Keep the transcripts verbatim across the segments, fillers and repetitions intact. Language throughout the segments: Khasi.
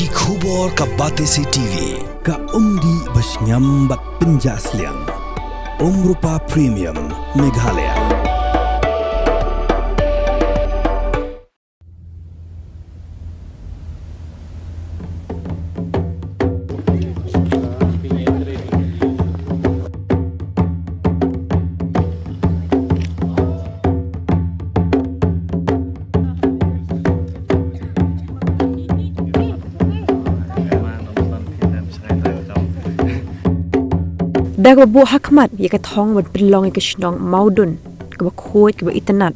Ki khubor ka Batesi T V. Ka umdih ba shngiam bad pynjah sliang. Umrupa Premium, Meghalaya. Da kaba buh ha khmat ïa ka thong ban pynlong ïa ka shnong Mawdun kaba khuid, kaba itynnad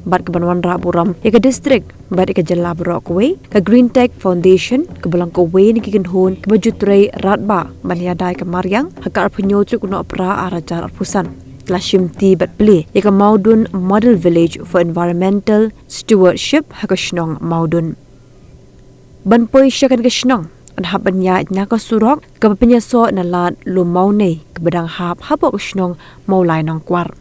bad kaban wanrah burom ïa ka district bad ïa ka jylla baroh kawei, ka Green Tech Foundation, kaba long kawei na ki kynhun kaba ju trei radbah ban ïada ïa ka mariang, ha ka arphew hynñiew tarik u Nohprah arhajar arphew san, la shimti bad plie ïa ka Mawdun Model Village for Environmental Stewardship ha ka shnong Mawdun. Ban poi sha kane ka shnong, yn hap ban ïaid na ka surok kaba pynïasoh na lad Lum Mawnei, kaba dang hap hapoh ka shnong Mawlai Nongkwar.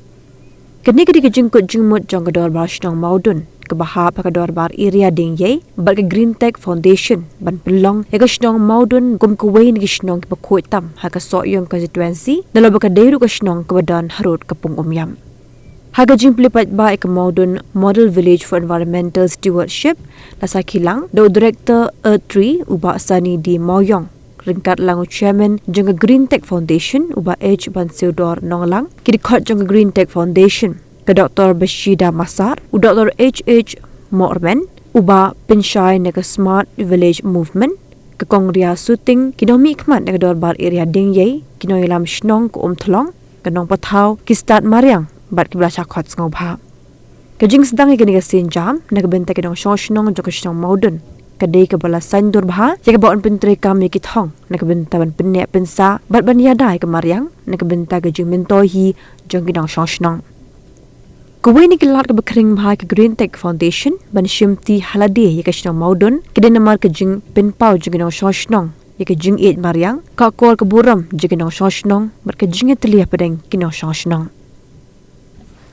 Kane ka dei ka jingkut jingmut jong ka Dorbar Shnong Mawdun, kaba hap ha ka Dorbar Area Diengiei bad ka Green Tech Foundation, ban pynlong ïa ka shnong Mawdun kum kawei na ki shnong kiba khuid tam ha ka Sohiong constituency, nalor ba ka dei ruh ka shnong kaba don harud ka pung Umïam. Ha ka jingplie paidbah ïa ka Mawdun Model Village for Environmental Stewardship, la sakhi lang da u Director Earth Tree, u Bah Sani D Mawiong, ryngkat lang u Chairman jong ka Green Tech Foundation, u Bah H Bansiewdor Nonglang, ki dkhot jong ka Green Tech Foundation, ka Doktor Bashida Massar, u Doktor H H Mohrmen, u Bah Pynshai na ka Smart Village Movement, ka Kong Ria Suting, ki nongmihkhmat na ka Dorbar Area Diengiei, ki nongïalam shnong ka Umthlong, ka nongpathaw, ki stad mariang bad kiba la shah khot sngewbha. Ka jingsdang ïa kane ka sienjam na ka bynta ki nongshong shnong jong ka shnong Mawdun, ka dei kaba la saiñdur bha ïa kaba yn pyntreikam ïa ki thong na ka bynta ban pynneh pynsah bad ban ïada ïa ka mariang na ka bynta ka jingmyntoi hi jong ki nongshong shnong. Kawei na ki lad kaba khring bha ïa ka Green Tech Foundation ban shimti ha lade ïa ka shnong Mawdun, ka dei namar ka jingpynpaw jong ki nongshong shnong ïa ka jingïeit mariang, ka akor ka burom jong ki nongshong shnong bad ka jingïatylli hapdeng ki nongshong shnong.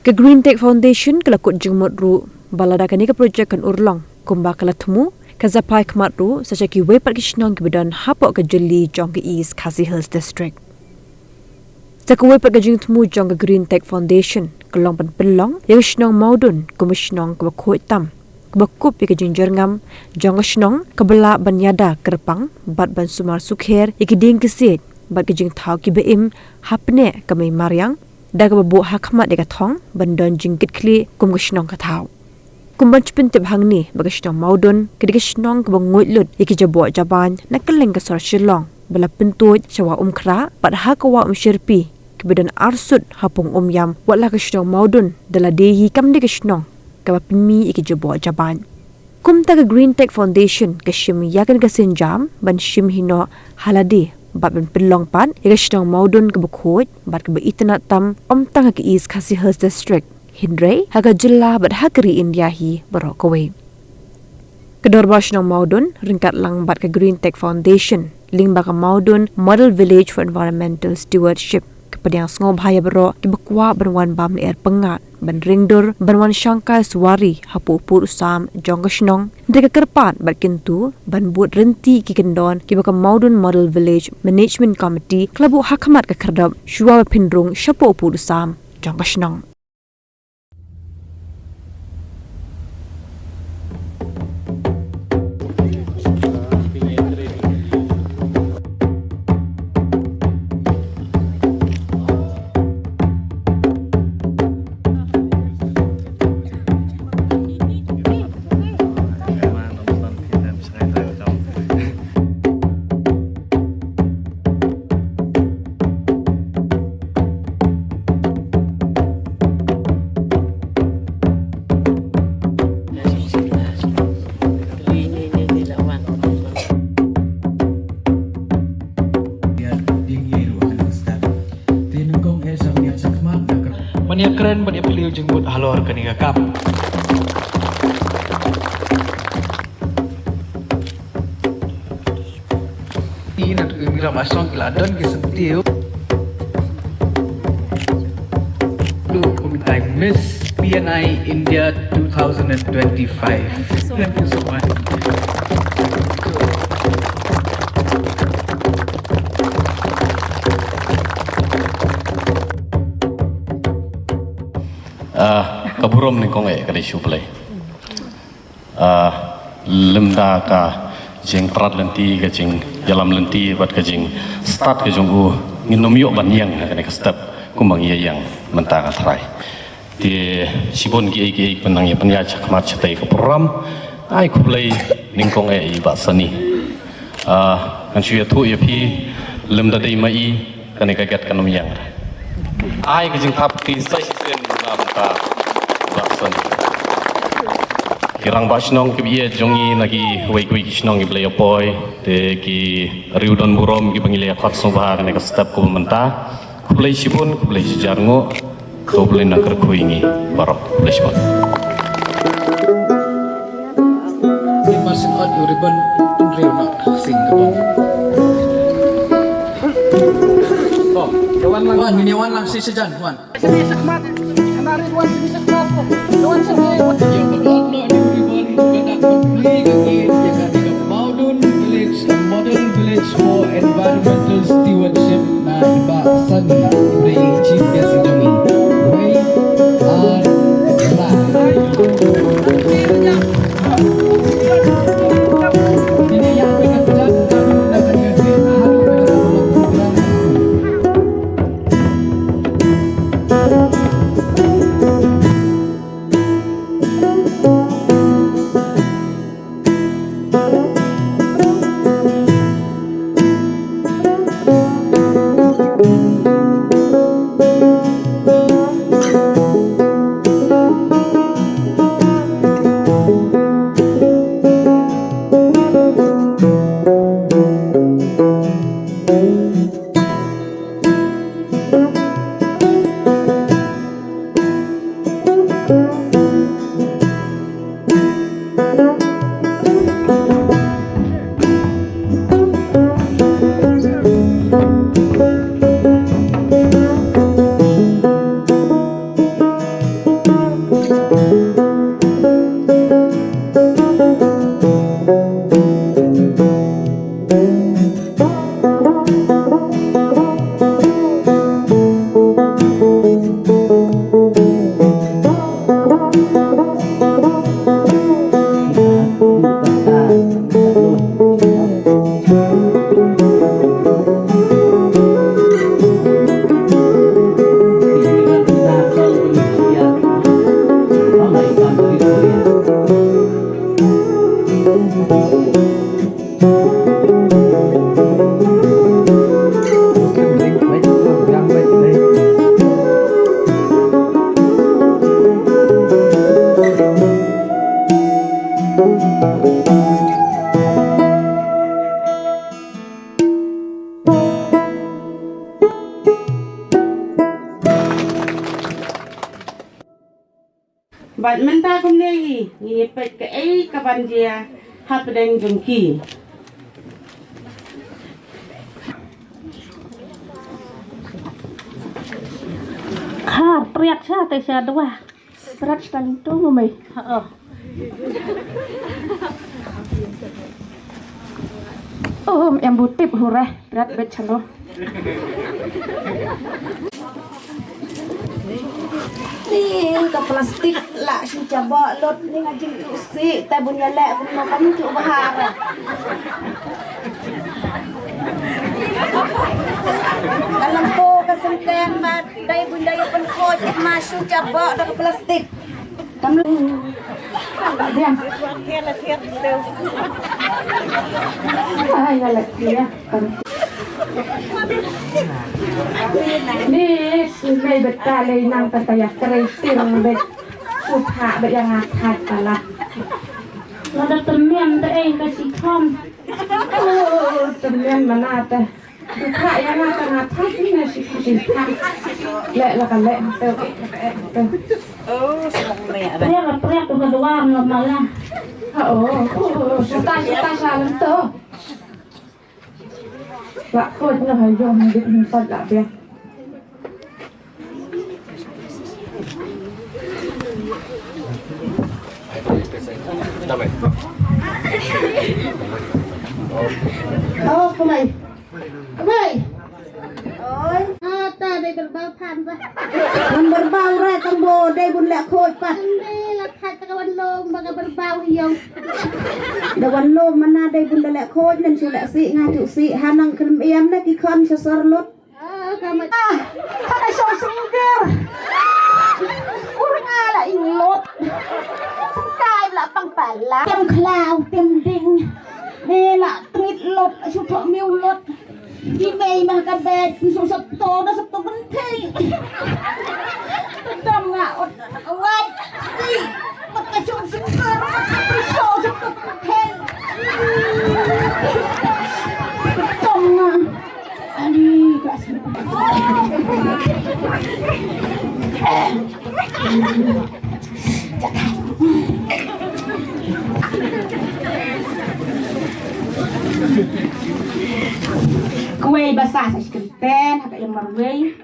Ka Green Tech Foundation ka la kut jingmut ruh ba lada kane ka projek kan urlong kumba ka la thmu, kan sa phai khmat ruh sa sha kiwei pat ki shnong kiba don hapoh ka jylliew jong ka East Khasi Hills District. Sa kawei pat ka jingthmu jong ka Green Tech Foundation ka long ban pynlong ïa ka shnong Mawdun kum ka shnong kaba khuid tam, kaba kup ïa ka jingjyrngam jong ka shnong, kaba lah ban ïada kyrpang bad ban sumar sukher ïa ki dieng ki siej bad ki jingthaw kiba im hapdeng ka mei mariang, da kaba buh ha khmat ïa ka thong ban don jingkitkhlieh kum ka shnong ka thaw. Kum ban shu pyntip hangne ba ka shnong Mawdun ka dei ka shnong kaba nguid lut ïa ki jaboh jabain na kylleng ka sor Shillong, ba la pyntuid sha Wah Umkhrah bad ha ka Wah Umshyrpi, kiba don arsut ha pung Umïam, wat la ka shnong Mawdun da lade hi kam dei ka shnong kaba pynmih ïa ki jaboh jabain. Kumta ka Green Tech Foundation ka shim ïa kane ka sienjam ban shim hi noh ha lade bad ban pynlong pat ïa ka shnong Mawdun kaba khuid bad kaba itynnad tam, ym tang ha ka East Khasi Hills District, hynrei ha ka jylla bad ha ka ri India hi baroh kawei. Ka Dorbar Shnong Mawdun ryngkat lang bad ka Green Tech Foundation lyngba ka Mawdun Model Village for Environmental Stewardship, ka pdiang sngewbha ïa baroh kiba kwah ban wan bam lyer pyngngad, ban ring dur, ban wan shangkai suwari hapoh u pud u sam jong ka shnong. Da ka kyrpad bad kyntu ban bud ryntih ki kyndon kiba ka Mawdun Model Village Management Committee ka la buh ha khmat ka khyrdop shuwa ba phin rung shapoh u pud u sam jong ka shnong. Ban ïakren bad ïaphylliew jingmut halor kane ka kam. Ina tu ira masong ki la don ki syntiew. Tu kumtai Miss P N I India two thousand and twenty-five. Thank you so much. Burom nyngkong eh ka dei sha U Blei. Ah, lymda ka jingprat lynti, ka jingïalam lynti bad ka jingstad ka jong u, ngin ym ïoh ban ïeng ha kane ka step kumba ngi ïeng mynta, nga tharai. Te shibun kiei kiei kiba nang ïa pynïaid shakhmat shatei ka program. Ai khublei nyngkong eh i Bah Sani. Ah, ngan shu ïathuh ïa phi, lymda dei ma i, kane ka gate kan ym ïeng. Ai ka jingthap kti sa shisien na bynta Bah Sani. Ki rangbah shnong kiba ïeit jong ngi na kiwei kiwei ki shnong kiba la ïa poi, te ki riew don burom kiba ngi la ïa khot sngewbha ha kane ka step kaba mynta. Khublei shibun, khublei shihajar nguh. Khublei, nang kyrkhu ïa ngi baroh. Khublei shibun. Ngin mar syn ot ïa u ribbon, pynriew noh sing ka bong. Wan, ngin ïa wan lang shi sajan, wan. Ïa ka dot noh ïa u ribbon, ka dak bad plie ka gate ïa ka Mawdun Village, a model village for environmental stewardship. Na i Bah Sani, i briew chief guest jong ngi. Wei ar lai. Bad mynta kumne hi, ngin ïa peit kaei kaban jia hapdeng jong ki. Kha priak sha te sha dua. Prat tang tu ngumei. Ha, oh. Oh, em bu tip hureh, prat bet chano. Ni ka plastik la shu jabok lut ni nga jingtuh si, te bun ïa leh kumno kam tuh bahar. Ka lampu ka sengkeng ba dei bun dei pynkhot ma shu jabok da ka plastik. Kam lu. Diam. Ai, ya leh, ya. Ni, si mei beta lei nang kata ya kerei tir bet. Supha bet yang atat pala. Lada temian te eh ka sikham. Oh, temian mana te. Ka ïa nga ka nga thak ni na shi shi thak. Leh la ka leh tu, eh, tu. Oh, semok ni ada. Priak, priak tu ka duar normal lah. Ha, oh, oh, oh, suta, suta, salam tu. Lak kot noh ha yong dit himpat lak biang. Oh, kumai. Kumai. Oi. Ata dei Berbau phan ba. Wan berbau re tang bo dei bun leh khoj pat. Ande la khat ta ka wan lom ba ka berbau hi yong. Da wan lom mana dei bun da leh khoj nen shu leh si nga tu si hanang khlem iam na ki khon sha sor lut. Ah, ka ma. Ah, ka ka shong singger. Ur nga la ing lot. Kai la pang pala. Tem khlau, tem ding. Be la tngit lot, shu thok miu lot. Ki mei ma ka bed, shu sat to, da sat to kan thei. Tam nga ot. Awai. Pat ka chong sing kar, pat ka prisho, chong ka pun theng. Tong nga. Ali, ka sing. Kwei basa sa chicken pen, haka yang marwei.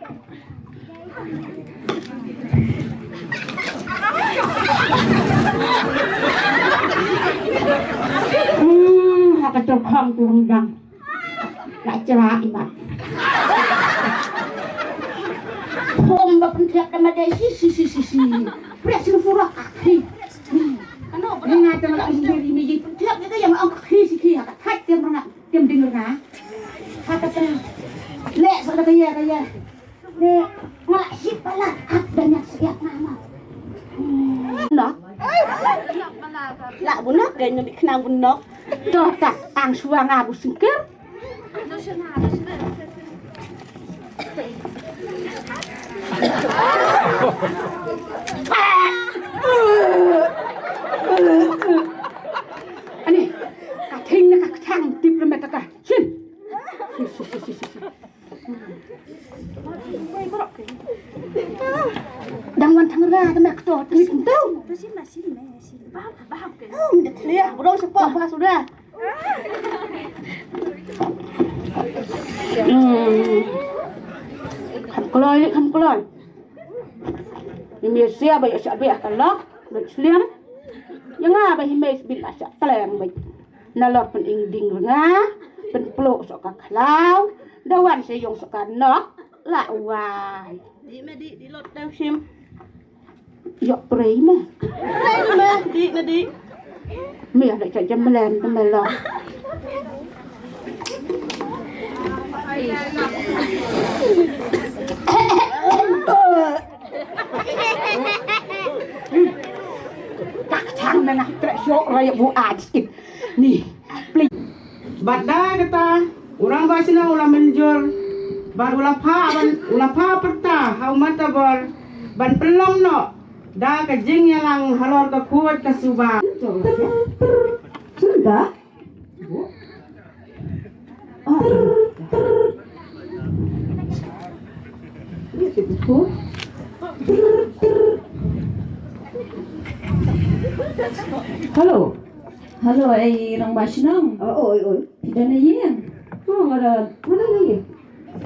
Hmm, ha ka tyrkhong tu rendang. La chera imat. Khum ba pynthiak ka madai si si si si si. Pria sinu pura akhi. Ano ba nga tang la sendiri mi ji pynthiak ni ka yang ang akhi si khi ha ka thait tiam ranga tiam ding ranga. Ha ka tang. Le sa ka ya ka ya. Ne, nga la shit palat, ap da nyak siap nama. Nok. La bunok, gay nyebi kena bunok. Toh tak, ang suang abu singkir. Ani, ka thing na ka thang tip na me ka ka. Shin. Shin, shin, shin, shin, shin. Dang wan tang ra ka mek to trit tu. Hum, da tliah bro sepa ba sudah. Hmm. Kham kloi, kham kloi. Ni mi sia ba ya sia ba ka lok, ba sliang. Ya nga ba hi mes bin ba sia tleng ba. Nalor pyningding rnga, pynpluh sok ka khlaw, da wan sha ïong sok ka nok, la wai. Dih me dih, dih lot dau shim. Ïoh prei me. Prei me, dih me dih. Me da cha jam melen te me la. Ka kchang me nga treh shok raya bu aj. Ni. Bad da kata, u rangbah shnong u la mynjur, bad u la phah ban, u la phah pyrta ha u matabor ban pynlong noh da ka jingïalang halor ka khuid ka suba. Sunda? Hello. Hello, ei rangbah shnong. Oh, oi, oi. Phi don ha ïing? Oh, nga don. Nga don ha ïing.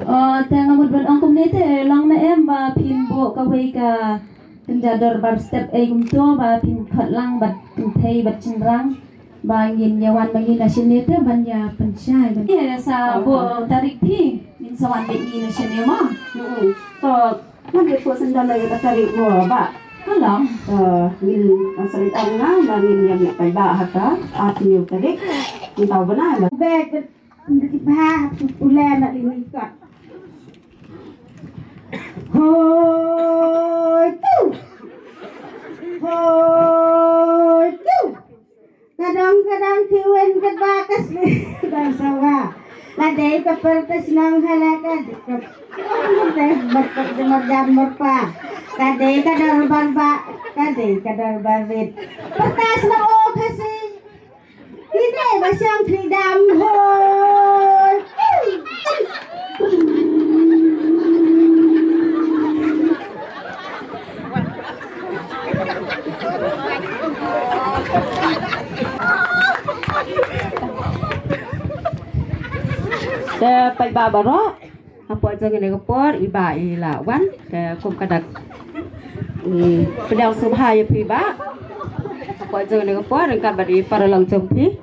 Oh, te nga mut ban ong kumne te, long ne em ba phin buh kawei ka kynja dorbar step ei kumto ba phin khot lang bad pynthei bad shynrang ba ngin ïa wan ma ngi na shane te ban ïa pynshai ban ïa sa buh tarik phi ngin sa wan bad ngi na shane ma. Mm-mm. To Ngan dei phuh sendal lagi ka tarik mo ba. Alam. Eh, ngin ang salit ang nga, ba ngin ïa mih paidbah ha ka arphew tarik. Ngin tau bna ba. Bek, ngin dei ba, ulen na dei ni ka. Hoi tu. Hoi tu. Kadang-kadang kiwen kaba kasih dan sawa. Kadai kapal kasnang hala kadai kap-, kadai marjam marpa. Kadai kadar barba, kadai kadar barit. Pertas na o kasih. Ini basyang freedom hall. Te paidbah baroh, hapoh jong kane ka por, i bah i la wan, te kum ka dak. Hmm, pdiang sngewbha ïa phi bah. Hapoh jong kane ka por, ryngkat bad i para long jong phi.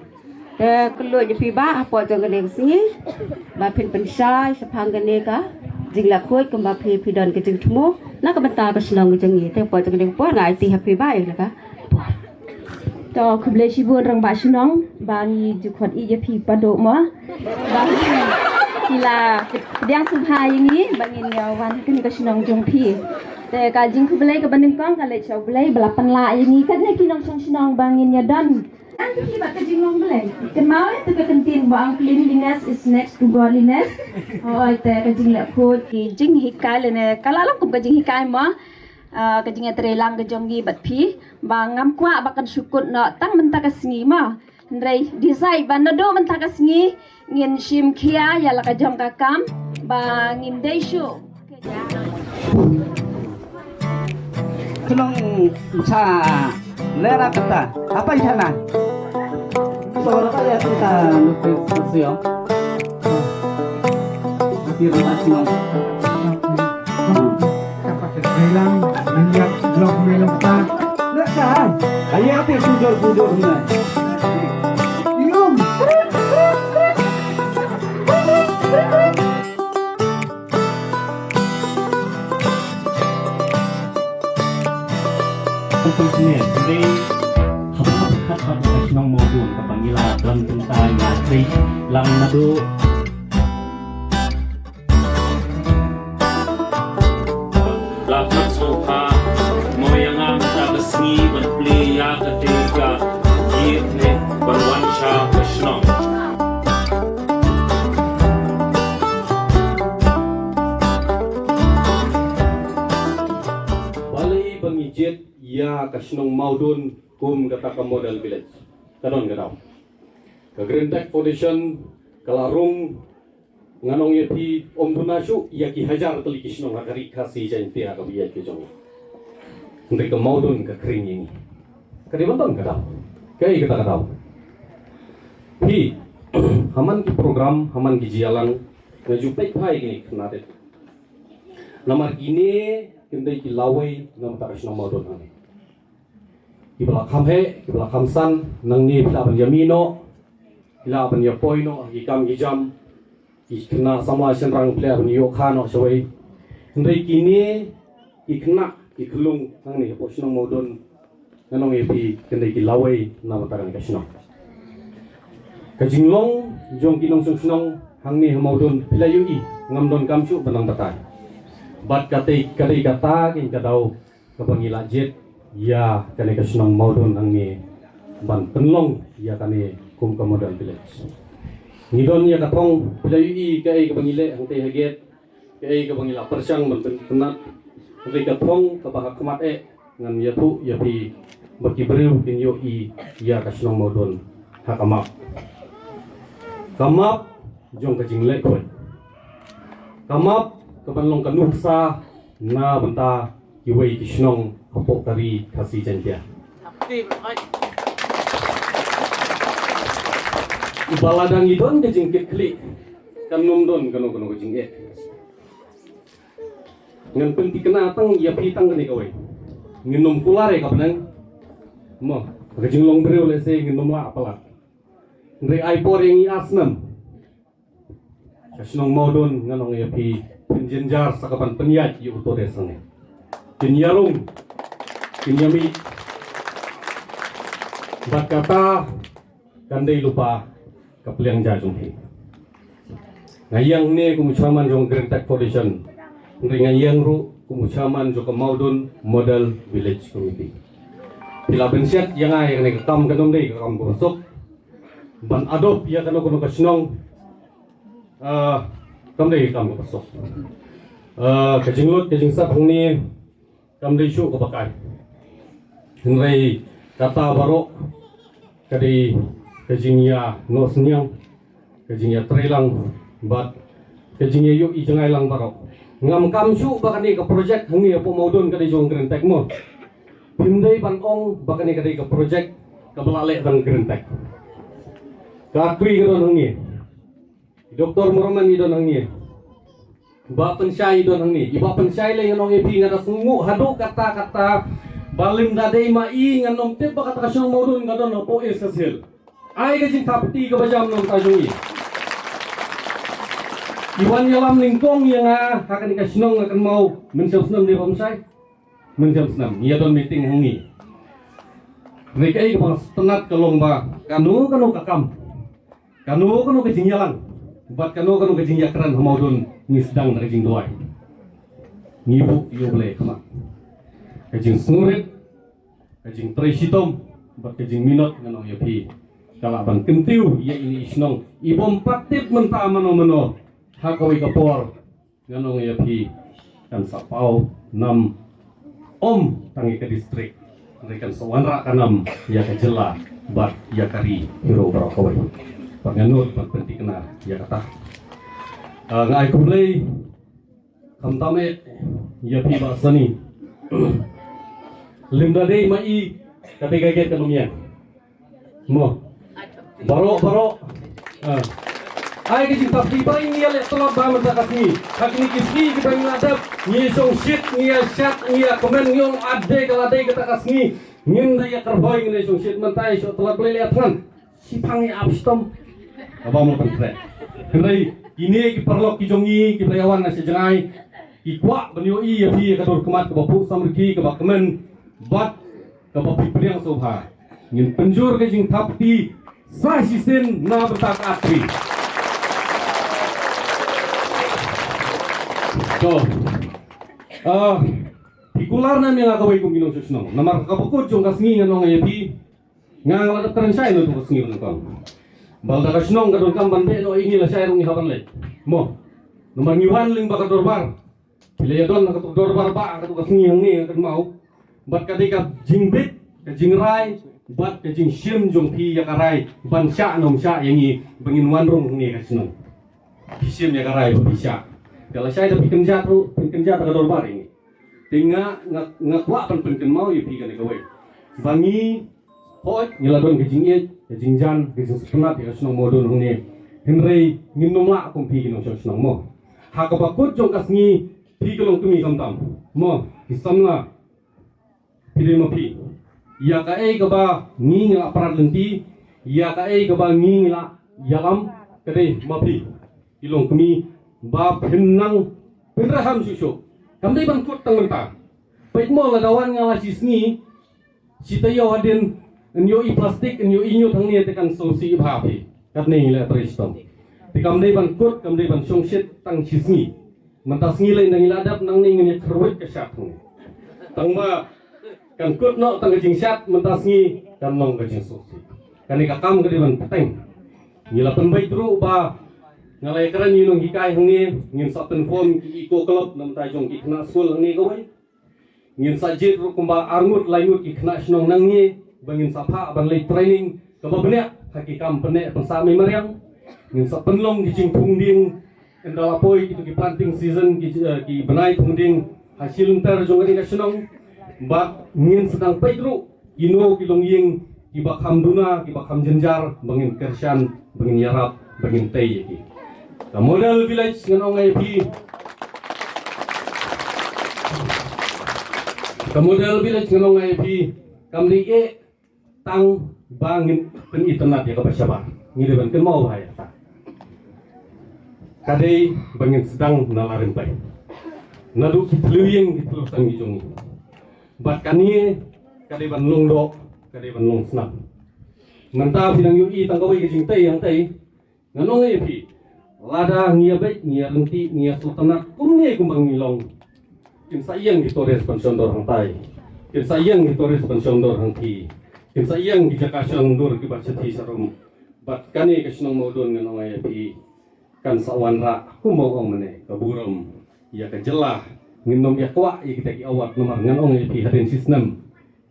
Te kylluid ïa phi bah hapoh jong kane ka sngi ba phin pynshai shaphang kane ka Jingleh khuid kumba phi phi don ka jingthmu na ka bynta ka shnong ka jong ngi. Te poi jong ngi poi ngai ti ha phi bai la ka. To khublei shibun rangbah shnong ba ngi ju khot ïa phi paduh mo. Ba ngi la pdiang sngewbha ïa ngi ba ngin ïa wan ha kane ka shnong jong phi. Te ka jingkhublei kaba nyngkong ka leit sha U Blei ba la pynlah ïa ngi katne ki nongshong shnong ba ngin ïa don. Ang ki bad ka jinglong Blei. Kynmaw ïa tu ka kyntien ba ong cleanliness is next to godliness. Hoi te ka jingleh khuid ki jinghikai lane ka la long kum ka jinghikai mo. Ah, ka jingïatreilang ka jong ngi bad phi ba ngam kwah ba kan shu kut noh tang mynta ka sngi mo. Hynrei decide ba naduh mynta ka sngi ngin shim khia ïa la ka jong ka kam ba ngim dei shuh. Khnang cha lera kata apa jana. Sora ka ya kita lukis sio. Ati rata sio. Kapag kailang, nangyap, blok, melong pa. Nasa? Kaya ati sujur-sujur na. Yung. Business, jadi, haba khat bad ka shnong Mawdun, kaba ngi la don tyntai nga trei lang naduh. La khat sngewbha mo ïa nga mynta ka sngi ban plie ïa kata ka jied ne ban wan sha ka shnong. Balei ba ngi jied ïa ka shnong Mawdun kum kata ka model village? Ka don ka daw. Ka Green Tech Foundation ka la rung, ngan ong ïa phi, ym duna shuh ïa ki hajar tylli ki shnong ha ka ri Khasi Jaiñtia kaba ïaid ka jong ngi. Hynrei ka Mawdun ka khring ïa ngi. Ka dei ban don ka daw. Kaei kata ka daw? Phi, ha man ki program, ha man ki jingïalang, nga ju peit phai kine ki khynnah te. Namar kine kin dei ki lawei na bynta ka shnong Mawdun hangne. Kiba la kham heh, kiba la kham san, nangne phi lah ban ïa mih noh, phi lah ban ïa poi noh ha ki kam ki jam, ki khynnah samla shynrang phi lah ban ïoh kha noh shawei. Hynrei kine ki khynnah ki khyllung hangne hapoh shnong Mawdun, ngan ong ïa phi, kin dei ki lawei na bynta kane ka shnong. Ka jinglong jong ki nongshong shnong hangne ha Mawdun phi la ïohi, ngam don kam shuh ban nang batai. Bad ka dei, ka dei kata kein ka daw kaba ngi la jied ïa kane ka shnong Mawdun hangne ban pynlong ïa kane kum ka model village. Ngi don ïa ka thong, phi la ïohi kaei kaba ngi leh hangtei ha gate, kaei kaba ngi la pyrshang ban pyn-, pynnat. Hangtei ka thong kaba ha khmat eh, ngan ïathuh ïa phi ba ki briew kin ïohi ïa ka shnong Mawdun ha ka map. Ka map jong ka jingleh khuid. Ka map kaban long ka nuksa na bynta kiwei ki shnong hapoh ka ri Khasi Jaiñtia. Ba lada ngi don ka jingkitkhlieh, kan ym don kano kano ka jingeh. Ngan pynthikna tang ïa phi tang kane kawei. Ngin ym kular ïa ka bneng. Mo, ka jinglong briew lehse ngin ym lah palat. Hynrei ai por ïa ngi ar snem. Ka shnong Mawdun ngan ong ïa phi, pynjynjar sa kaban pynïaid ïa uto u de shnong. Kin ïarung, kin ïamih. Bad kata kan dei lypa ka pliang ja jong phi. Nga ïeng ne kum u chairman jong Green Tech Foundation. Hynrei nga ïeng ruh kum u chairman jong ka Mawdun Model Village Committee. Phi la pynshet ïa nga ïa kane ka kam, kan ym dei ka kam kaba suk. Ban adopt ïa kano kano ka shnong, ah, kam dei ka kam kaba suk. Ah, ka jinglut ka jingsep hangne kam dei shuh kaba kai. Hynrei kata baroh ka dei ka jingïa noh synñiang, ka jingïatreilang bad ka jingïaïohi jngai lang baroh. Ngam kam shuh ba kane ka project hangne hapoh Mawdun ka dei jong Green Tech mo. Phim dei ban ong ba kane ka dei ka project kaba la leh tang Green Tech. Ka Atri ka don hangne. Doctor Murman i don hangne. Bah Pynshai i don hangne. I Bah Pynshai lei ngan ong ïa phi, nga da sngewnguh haduh katta katta ba lymda dei ma i ngan ym tip ba kata ka shnong Mawdun ka don hapoh East Khasi Hills. Ai ka jingthap kti kaba jam na bynta jong i. Ki wan ïalam nyngkong ïa nga ha kane ka shnong, nga kynmaw mynshem snem ne ba ym shai. Mynshem snem ngi ïa don meeting hangne. Hynrei kaei kaba nga sngewtynnat ka long ba kano kano ka kam, kano kano ka jingïalang bad kano kano ka jingïakren ha Mawdon ngi sdang da ka jingduwai. Ngi buh ïa U Blei ha khmat. Ka jingsngewrit, ka jingtrei shitom bad ka jingminot, ngan ong ïa phi, ka lah ban kyntiew ïa ine i shnong i bym pat tip mynta mano mano ha kawei ka por. Ngan ong ïa phi, kan sa paw nam ym tang ïa ka district, hynrei kan sa wanrah ka nam ïa ka jylla bad ïa ka ri hi ruh baroh kawei. Bad ngan nud ban pynthikna ïa kata. Ah, nga ai khublei khamtam eh ïa phi Bah Sani. Lymda dei ma i, ka dei ka get ka nongïeng. Mo. Baroh, baroh. Ah. Ai ka jingthap, phi ba ngi ïaleh tlot ba mynta ka sngi. Ha kine ki sngi kiba ngi la dep, ngi shongshit, ngi ïa shad, ngi ïa kmen, ngi ong ade ka la dei kata ka sngi. Ngin da ïa kyrhoi, ngin ïa shongshit, mynta ïa shoh tlot Blei leh thngan. Shipang ïa ap shitom. Kaba mo pyntreh. Hynrei kine ki paralok ki jong ngi kiba ïa wan na sha jngai, ki kwah ban ïohi ïa phi ïa ka dur khmat kaba phuh samrkhie, kaba kmen bad kaba phi pdiang sngewbha. Ngin pynjur ka jingthap kti sa shisien na bynta ka At Tri. To. Ah, phi kular na me nga kawei kum ki nongshong shnong. Namar kaba kut jong ka sngi ngan ong ïa phi. Nga nga la dep kren shai na tu ka sngi ban kong. Ba lada ka shnong ka donkam ban beh noh ïa ngi, la shai ruh ngi hap ban leit. Mo. Namar ngi wan lyngba ka dorbar. Phi la ïa don ha katu ka dorbar ba ha katu ka sngi hangne, nga kynmaw. Bad ka dei ka jingbit, ka jingrai bad ka jingshim jong phi ïa ka rai ban shah ne ym shah ïa ngi ba ngin wan rung hangne ka shnong. Phi shim ïa ka rai ba phi shah. Ka la shai da phi kynjat ruh, phi kynjat ha ka dorbar ïa ngi. Te nga, nga, nga kwah ban pynkynmaw ïa phi kane kawei. Ba ngi, hooid, ngi la don ka jingïeit, ka jingjan, ka jingsngewtynnat ïa ka shnong Mawdon hangne. Hynrei ngin ym lah kum phi ki nongshong shnong mo. Ha kaba kut jong ka sngi, phi ki longkmie khamtam mo, ki samla. Phi dei ma phi. Ïa kaei kaba ngi ngi la prat lynti, ïa kaei kaba ngi ngi la ïalam, ka dei ma phi. Ki longkmie ba phin nang pynraham shuh shuh. Kam dei ban kut tang mynta. Peit mo, lada wan nga la shi sngi, shi taïew hadien, yn ïohi plastik, yn ïohi ñiut hangne, te kan sngewsih bha phi. Katne ngi la trei shitom. Te kam dei ban kut, kam dei ban shongshit tang shi sngi. Mynta sngi lei, nang ïa la dep nangne ngin ïa kyrwit ka shad hangne. Tang ba kan kut noh tang ka jingshad, mynta sngi kan long ka jingsngewsih. Kane ka kam ka dei ban bteng. Ngi la pynbeit ruh ba nga la ïa kren ïa u nonghikai hangne, ngin sa pynform ki Eco Club na bynta jong ki khynnah skul hangne kawei. Ngin sa jied ruh kumba arngut laingut ki khynnah shnong nangne ba ngin sa phah ban leit training kaba bniah ha ki kam pynneh pynsah mei mariang. Ngin sa pynlong ki jingphung dieng ynda la poi kitu ki planting season, ki, eh, ki bnai phung dieng ha shi lynter jong kane ka shnong. Bad ngin sa dang peit ruh kino ki longïing kiba kham duna, kiba kham jynjar, ba ngin kyrshan, ba ngin ïarap, ba ngin tei ïa ki. Ka model village ngan ong ïa phi. Ka model village ngan ong ïa phi. Kam dei eh tang ba ngin pynitynnad ïa kaba shabar. Ngi dei ban kynmaw bha ïa kata. Ka dei ba ngin sdang na la rympei. Naduh ki thliew ïing, ki thliew sem ki jong ngi. Bad kane ka dei ban long doh, ka dei ban long snam. Mynta phi nang ïohi tang kawei ka jingtei hangtei. Ngan ong ïa phi, lada ngi ïa beit, ngi ïa ryntih, ngi ïa sngewtynnad kumne kumba ngi long, kin sa ïeng ki tourist ban shon dur hangtai. Kin sa ïeng ki tourist ban shon dur hangtai. Kin sa ïeng ki jaka shon dur kiba shathie sharum. Bad kane ka shnong Mawdon ngan ong ïa phi, kan sa wanrah, kumba ong mynne, ka burom ïa ka jylla. Ngin nym ïa kwah ïa kita ki award namar ngan ong ïa phi, hadien shi snem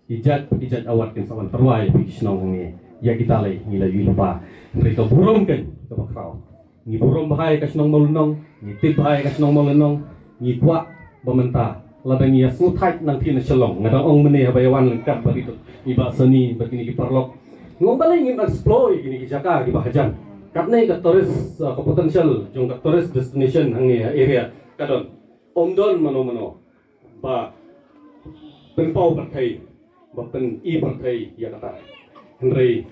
ki jait, ki jait award kin sa wan tyrwa ïa phi ki shnong hangne. Ïa kita lei ngi la ïohi lypa. Hynrei ka burom kan kaba khraw, ngi burom bha ïa ka shnong Mawlynnong, ngi tip bha ïa ka shnong Mawlynnong. Ngi kwah ba mynta lada ngi ïa sngewthait nangthie na Shillong, nga dang ong mynne haba ïa wan lyngkot bad i Bah Sani bad kine ki paralok, nga ong balei ngim explore ïa kine ki jaka kiba hajan. Katne ka tourist, uh, ka potential jong ka tourist destination hangne ha area ka don. Ym don mano mano ba pynpaw pyrthei, ba pyni pyrthei ïa kata. Hynrei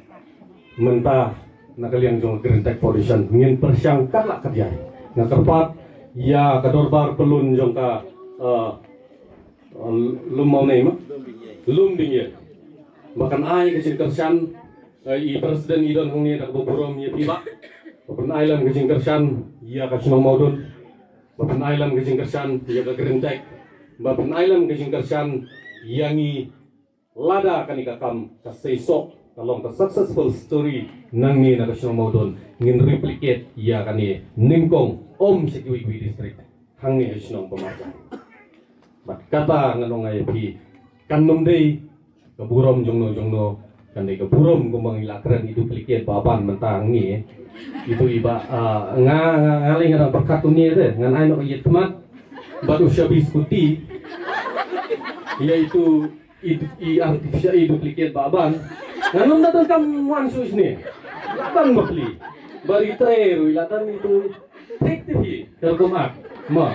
mynta na ka liang jong Green Tech Foundation ngin pyrshang katba lah katba ïai. Nga kyrpad ïa ka dorbar pyllun jong ka, eh, eh, Lum Mawnei ma? Lum Dingïa. Ba kan ai ka jingkyrshan, eh, i president i don hangne da kaba burom ïa phi bah. Ba pynai lem ka jingkyrshan ïa ka shnong Mawdun. Ba pynai lem ka jingkyrshan ïa ka Green Tech. Ba pynai lem ka jingkyrshan ïa ngi. Lada kane ka kam ka seisoh, ka long ka successful story nangne na ka shnong Mawdun, ngin replicate ïa kane nyngkong, ym sha kiwei kiwei district, hangne ha shnong ba marjan. Bad kata ngan ong ïa phi, kan nym dei ka burom jongno jongno, kan dei ka burom kumba ngi la kren i duplicate Baban mynta hangne. Itu i Bah, ah, nga, nga, nga lei nga dang pyrkhat kumne te, ngan ai noh ïa khmat bad u shabi skuti. Ïa itu i, i artificial, i duplicate Baban. Ngan ym da donkam wan shuh shane. La don bapli. Bad i trei ruh i la don itu. Thik te phi, ka rukom ak. Ma.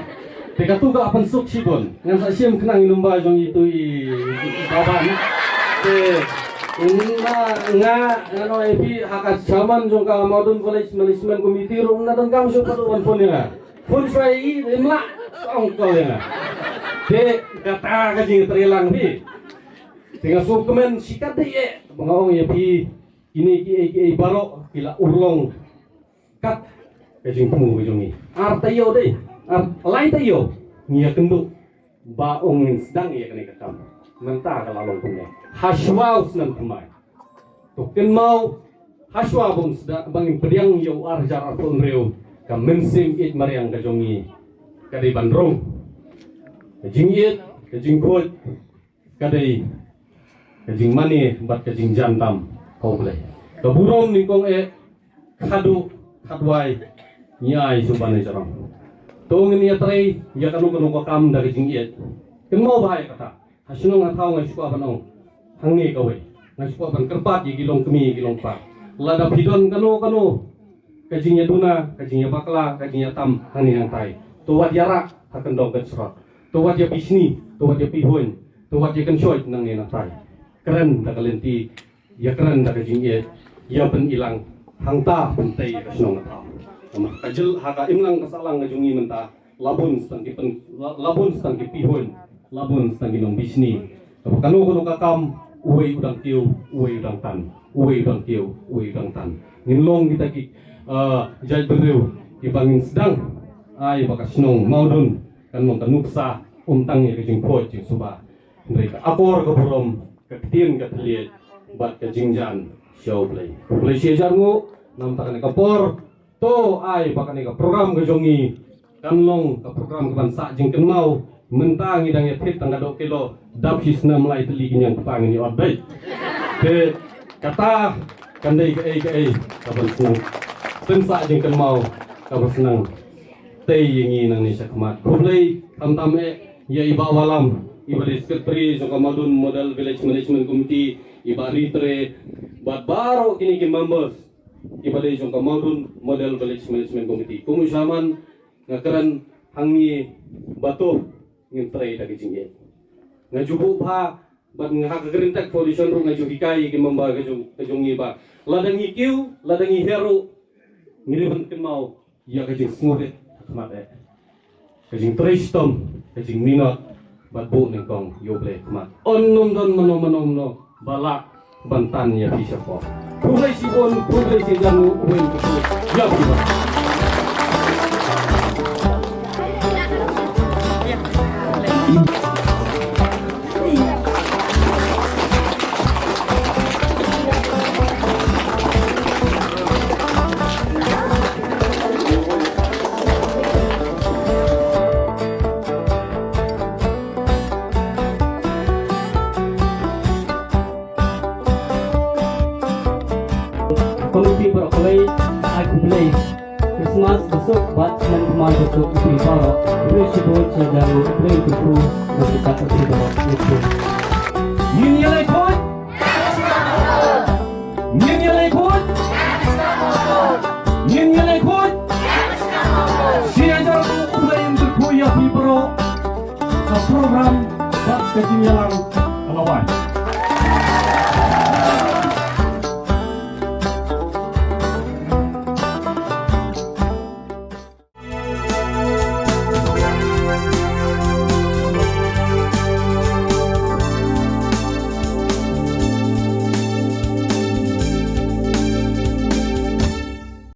Te katu ka pynsuk shibun. Ngan sa shim khnang i number jong itu i, i, i Baban. Te nga, nga, ngan ong ïa phi ha ka chairman jong ka Mawdun Village Management Committee ruh nga donkam shuh pat u wan phone ïa nga. Phone shuwa ïa i, im lah, sa ong ko ïa nga. Te kata ka jingtreilang phi. Te nga sngewkmen shikatdei eh ba nga ong ïa phi, kine kiei kiei baroh ki la urlong kat ka jingthmu ka jong ngi. Ar taïew dei, ar lai taïew ngi ïakynduh ba ong ngin sdang ïa kane ka kam. Mynta ka la long kumne. Hashuwa u snem thymmai. To kynmaw hashuwa ba ngin sdang, ba ngin pdiang ïa u ar hajar arphew hynriew, ka mynsiem ïeit mariang ka jong ngi ka dei ban rung. Ka jingïeit, ka jingkhuid, ka dei ka jingmane bad ka jingjan tam ha U Blei. Ka burom nyngkong eh, khadduh khadwai ngi ai sha U Baneijrong. To ngin ïatrei ïa kano kano ka kam da ka jingïeit. Kynmaw bha ïa kata. Ha shnong ha thaw nga shu kwah ban ong, hangne kawei, nga shu kwah ban kyrpad ïa ki longkmie ïa ki longkpa. Lada phi don kano kano ka jingïaduna, ka jingïabakla, ka jingïatam hangne hangtai, to wat ïarah ha kyndong ka jrot. To wat ïabishni, to wat ïapihuiñ, to wat ïakynshoi nangne nangtai. Kren da ka lynti, ïakren da ka jingïeit, ïa pynilang hangta pyntei ïa ka shnong ka thaw. Namar ka jylla ha ka imlang ka sahlang ka jong ngi mynta, la bun stang ki pyn, la, la bun stang ki pihuiñ, la bun stang ki nongbishni. Kaba kano kano ka kam, uwei u dang kiew, uwei u dang tan, uwei u dang kiew, uwei u dang tan. Ngin long kita ki, ah, jaitbynriew kiba ngin sdang ai ba ka shnong Mawdun kan long ka nuksa ym tang ïa ka jingkhuid jingsuba, hynrei ka akor ka burom, ka ktien ka thylliej bad ka jingjan sha U Blei. U Blei shi hajar nguh. Namar kane ka por, to ai ba kane ka program ka jong ngi kan long ka program kaban sah jingkynmaw. Mynta ngi dang ïa thied tang ka dohkilo, dap shi snem lai tylli ki ñiangkpa ngin ïa ot beit. Te kata kan dei kaei kaei kaban sah, pynsah jingkynmaw kaba sah. Tei ïa ngi nangne shakhmat. Khublei khamtam eh ïa i Bah Wallam, iba dei secretary jong ka Mawdun Model Village Management Committee, i Bah Ritre, bad baroh kine ki members iba dei jong ka Mawdun Model Village Management Committee. Kum u shaman nga kren hangne ba to ngin trei da ka jingïeit. Nga ju buh bha bad nga ha ka Green Tech Foundation ruh nga ju hikai ïa ki member ka jong, ka jong ngi ba lada ngi kiew, lada ngi hiar ruh, ngi dei ban kynmaw ïa ka jingsngewrit ha khmat eh, ka jingtrei shitom, ka jingminot bad buh nyngkong ïa U Blei ha khmat. Un ym don mano mano mano ba lah ban tan ïa phi shapoh. Khublei shibun, khublei shihajar nguh, uwei u kyrkhu ïa phi baroh. Committee baroh kawei, ai khublei. Christmas basuk bad snem thymmai basuk ïa phi baroh. Khublei shibun, shihajar nguh, uwei u kyrkhu, bad ïa phi baroh. Ngin ïa leit